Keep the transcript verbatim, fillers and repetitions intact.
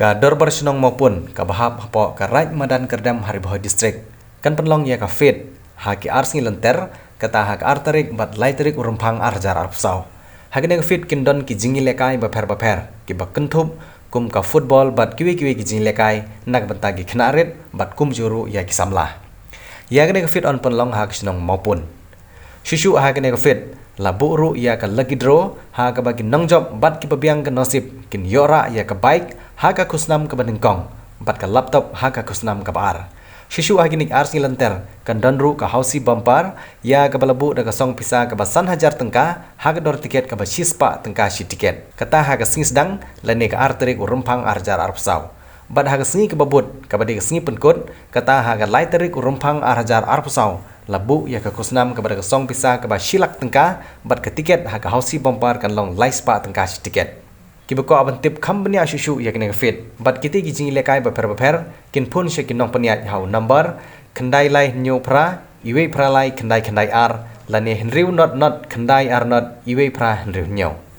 Ka Dorbar Shnong Mawpun, kaba hap hapoh ka Raid Madan Kyrdem ha Ri Bhoi District, kan pynlong ïa ka fete ha ki ar sngi lynter, kata ha ka ar tarik bad lai tarik u Rymphang ar hajar arphew saw. Ha kane ka fete kin don ki jingïalehkai bapher bapher, kiba kynthup kum ka football bad kiwei kiwei ki jingïalehkai na ka bynta ki khynnah rit bad kumjuh ruh ïa ki samla. Ïa kane ka fete yn pynlong ha ka shnong Mawpun. Shuh shuh ha kane ka fete la buh ruh ïa ka lucky draw, ha kaba ki nongjop bad kiba biang ka nasib kin ïoh rah ïa ka bike ha ka khusnam kaba nyngkong bad ka laptop ha ka khusnam kaba ar. Shuh shuh ha kine ki ar sngi lynter kan don ruh ka housie bumper, ïa kaba la buh da ka song pisa kaba san hajar tyngka ha ka dor tiket kaba shispah tyngka shi tiket. Kata ha ka sngi sdang, lane ka ar tarik u Rymphang ar hajar arphew saw. Bad ha ka sngi kaba bud, kaba dei ka sngi pynkut, kata ha ka lai tarik u Rymphang ar hajar arphew saw, la buh ïa ka khusnam kaba da ka song pisa kaba shi lak tyngka, bad ka tiket ha ka housie bumper kan long lai spah tyngka shi tiket. Kiba kwah ban tip kham bniah shuh shuh ïa kane ka fete bad kitei ki jingïalehkai bapher bapher, kin phone sha ki nongpynïaid ha u number khyndai lai hynñiew phra, iwei phra lai khyndai khyndai ar, lane hynriew not not khyndai ar not, iwei phra hynriew hynñiew.